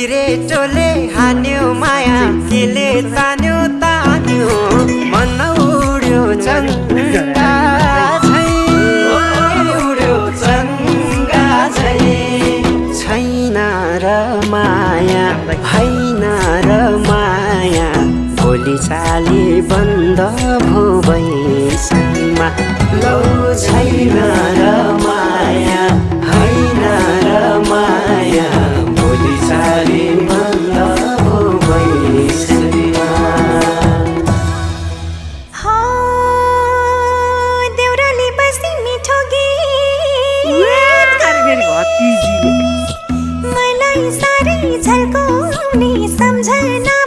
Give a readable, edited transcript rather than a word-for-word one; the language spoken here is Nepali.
सिरेटोले हान्यो माया केले तान्यो तान्यो मन उड्यो चङ्गा झै उड्यो चङ्गा झै छैन र माया होइन र माया भोलि चाली बन्द भो बैसैमा लौ छैन र माया होइन र माया भोलि चाली बन्द भो बैसैमा देउराली बस्ती मिठो गीत मलाई साह्रै झल्काउने सम्झना